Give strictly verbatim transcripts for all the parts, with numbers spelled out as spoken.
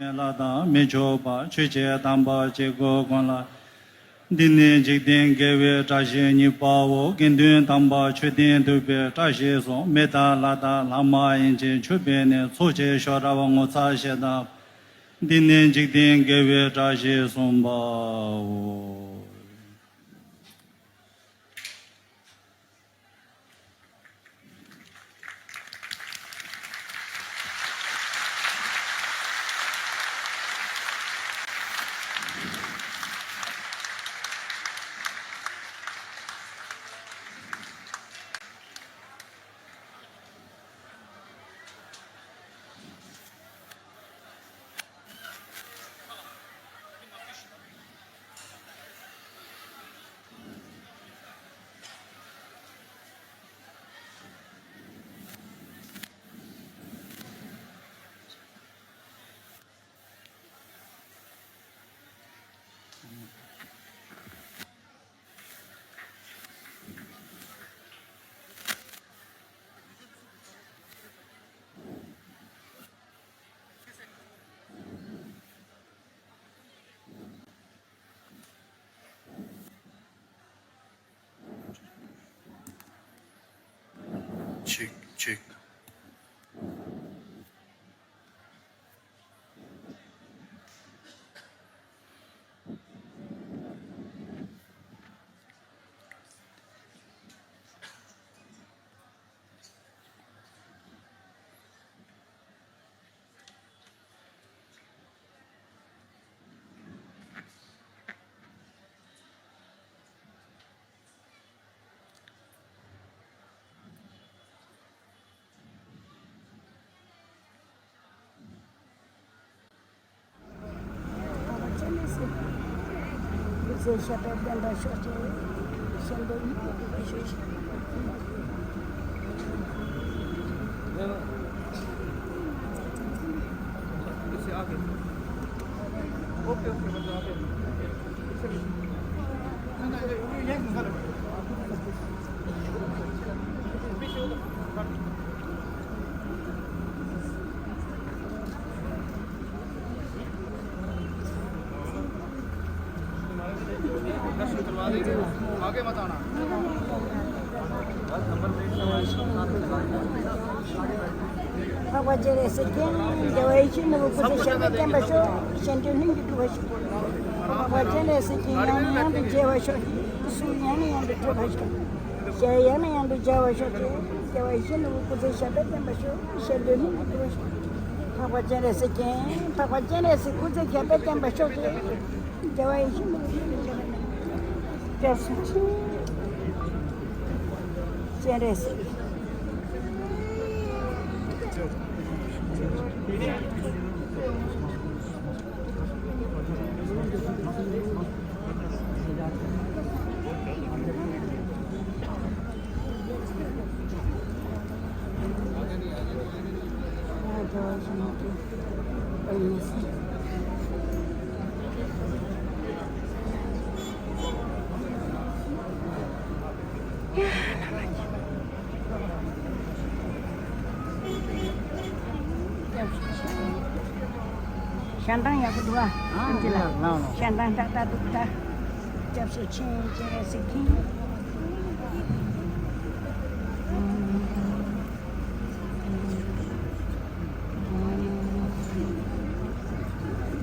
མེད་ལ་དང་མི་འཕྱུགས་པ་ཆོས་ཀྱི་དམ་པ་བྱེད་དགོས་ཀུན་ལ། འདི་ནི་འཇིག་རྟེན་དགེ་བའི་བཀྲ་ཤིས་གཉིས་པའོ། དགེ་འདུན་དམ་པ་མཆོད་རྟེན་འདུས་པའི་བཀྲ་ཤིས་སོ། མེད་ལ་དང་ལྷ་མ་ཡིན་གྱི་མཆོད་པས་ནི། ཚོགས་ཀྱི་ཤོག་དྲ་བ་ངོ་མཚར་ཞེས་དང་། འདི་ནི་འཇིག་རྟེན་དགེ་བའི་བཀྲ་ཤིས་གསུམ་པའོ། ཅིག་ཅིག་འཕགས་པ་སྤྱན་རས་གཟིགས་ཀྱིས་རྒྱལ་བ་ཡིད་བཞིན་ནོར་བུའི་སྐུ་ཚེ་ཞབས་པད་བརྟན་པར་ཤོག་གཞན་འདུལ་སྙིང་རྗེ་སྒྲུབ་པར་ཤོག་འཕགས་པ་སྤྱན་རས་གཟིགས་ཀྱིས་ཡང་ནས་ཡང་དུ་མཇལ་བར་ཤོག་གསུང་ཡང་ནས་ཡང་དུ་ཐོས་པར་ཤོག་ཞལ་ཡང་ནས་ཡང་དུ་མཇལ་བར་ཤོག་ཅེས་རྒྱལ་བ་ཡིད་བཞིན་ནོར་བུའི་སྐུ་ཚེ་ཞབས་པད་བརྟན་པར་ཤོག་གཞན་འདུལ་སྙིང་རྗེ་སྒྲུབ་པར་ཤོག་འཕགས་པ་སྤྱན་རས་གཟིགས་ཀྱིས་འཕགས་པ་སྤྱན་རས་གཟིགས་སྐུ་ཚེ་ཞབས་པད་བརྟན་པར་ཤོག་ཅེས་རྒྱལ་བ་ཡིད་བཞིན་ནོར་བུའི་སྐུ་ཚེ་ཞབས་པད་བརྟན་པར་ཤོག་སྤྱན་རས་གཟིགས། ཞལ་གདམས་ཡག་པོ་འདུག་ཨ། ཨ་ཁྱིམ་གྱི་ལ། ལ་ལ། ཞལ་གདམས་ཏག་ཏག་འདུག་ད། སྐྱབས་སུ་མཆི་སྤྱན་རས་གཟིགས་ཀྱིས།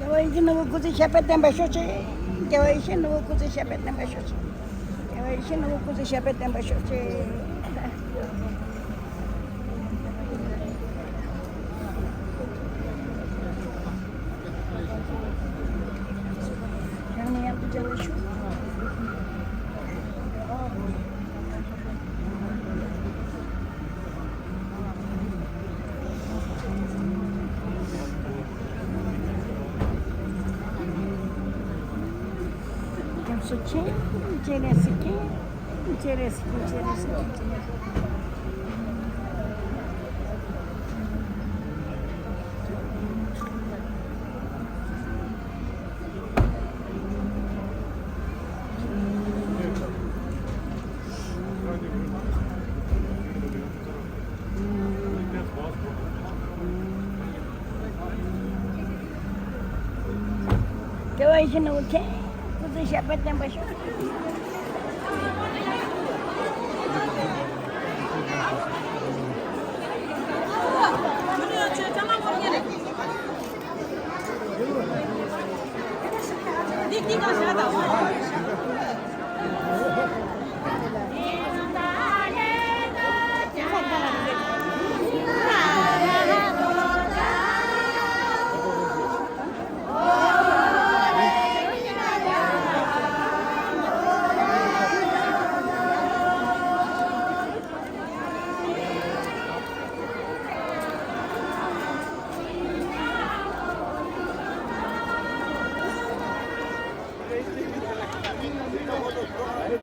རྒྱལ་བ་ཡིད་བཞིན་ནོར་བུའི་སྐུ་ཚེ་ཞབས་པད་བརྟན་པར་ཤོག་ཅིག་རྒྱལ་བ་ཡིད་བཞིན་ནོར་བུའི་སྐུ་ཚེ་ཞབས་པད་བརྟན་པར་ཤོག་ཅིག་རྒྱལ་བ་ཡིད་བཞིན་ནོར་བུའི་སྐུ་ཚེ་ཞབས་པད་བརྟན་པར་ཤོག་ཅིག་ཡང་ནས་ཡང་དུ་མཇལ་བར་ཤོག་སྐྱབས་སུ་མཆི། སྤྱན་རས་གཟིགས་ཀྱིས། སྤྱན་རས་གཟིགས་ཀྱིས། སྤྱན་རས་གཟིགས་ཀྱིས། སྤྱན་རས་གཟིགས་ཀྱིས། ཤི་ནོ་ཁེ། ཏུ་ཏུ་ཞབས་པད་བརྟན་པ་ཤོག